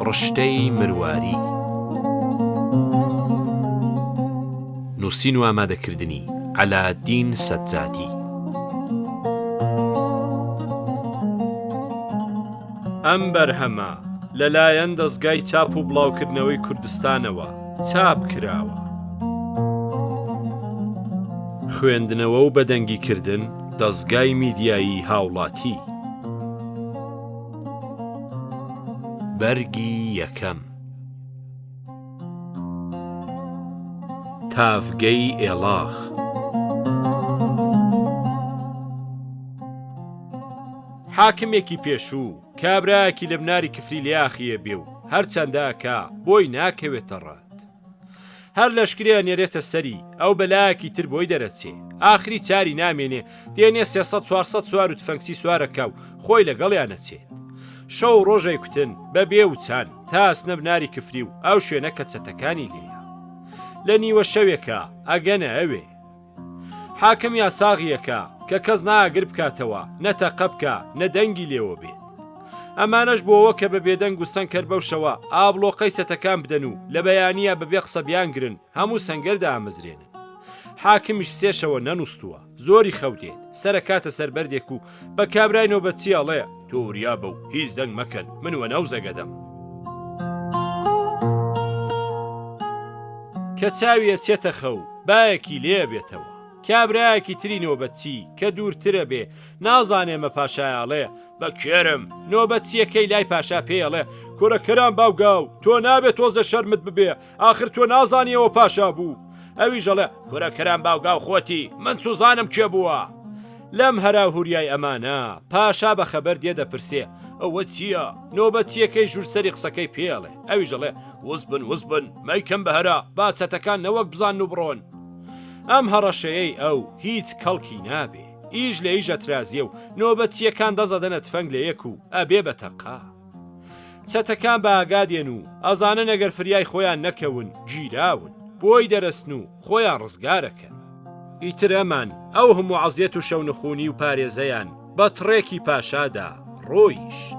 ڕشتەی مرواری. نووسین و ئامادەکردنی، عەلائەدین سەجادی. ئەم بەرهەمە لەلایەن دەزگای چاپ و بڵاوکردنەوەی کوردستانەوە چاپ کراوە. خوێندنەوە و بەدەنگیکردن دەزگای میدیایی هاوڵاتی. بەرگی یەکەم. تاڤگەی ئێڵاخ. حاکمێکی پێشوو کابرایەکی لە بناری کفری لێ ئاخیە بێ و هەرچەندە ئەکا بۆی ناکەوێتە ڕەت. هەر لەشکرێ ئەنێرێتە سەری، ئەو بە لایەکی تر بۆی دەرەچێ. ئاخری چاری نامێنێ، دێنێ سێسەد چوارسەد سوار و تفەنگچی سوار ئەکا و خۆی لەگەڵیان ئەچێت. شەو و ڕۆژ ئەیکوتن بە بێ وچان تا ئەچنە بناری کفری و ئەو شوێنە کە چەتەکانی لێیە. لە نیوە شەوێکا ئەگەنە ئەوێ. حاکم یاساغی ئەکا کە کەس نە ئاگر بکاتەوە، نە تەقە بکا، نە دەنگی لێوە بێت. ئەمانەش بۆ ئەوە کە بە بێدەنگ و سەنکەر بەو شەوە ئابڵۆقەی چەتەکان بدەن و لە بەیانیا بە بێ قسە بیانگرن هەموو سەنگەر دامەزرێنن. حاکمیش سێ شەوە نەنووستووە، زۆری خەو دێت، سەر ئەکاتە سەر بەردێک و بە کابرای نۆبەتچی ئەڵێ، تۆ وریا بە و هیچ دەنگ مەکەن، من وەنەوزەک ئەدەم. کە چاوی ئەچێتە خەو، بایەکی لێ ئەبێتەوە. کابرایەکی تری نۆبەتچی کە دوورتر ئەبێ، نازانێ مە پاشایە ئەڵێ، بە کێرم! نۆبەتچییەکەی لای پاشا پێی ئەڵێ، کورە کەرام باوگاو، تۆ نابێ تۆزێ شەرمت ببێ، ئاخر تۆ نازانی ئەوە پاشا بوو؟ ئەویش ئەڵێ، کورە کەرام باوگاو خۆتی، من چوزانم کێ بووە؟ لەم هەراوهوریای ئەمانە، پاشا بە خەبەر دێ دەپرسێ، ئەوە چییە؟ نۆبەتچییەکەی ژوور سەری قسەکەی پێ ئەڵێ، ئەویش ئەڵێ، وس بن وس بن، مەیکەن بە هەرا، با چەتەکان نەوەک بزانن و بڕۆن. ئەم هەڕەشەیەی ئەو هیچ کەڵکی نابێ. ئیش لە ئیش ئەترازێ و نۆبەتچییەکان دەست ئەدەنە تفەنگ لە یەک و ئەبێ بە تەقە. چەتەکان بە ئاگا دێن و ئەزانن ئەگەر فریای خۆیان نەکەون گیراون، بۆی دەرەسن و خۆیان ڕزگار ئەکەن. ئیتر ئەمان ئەو هەموو عەزیەت و شەونخونی و پارێزەیان بە تڕێکی پاشادا ڕۆیشت.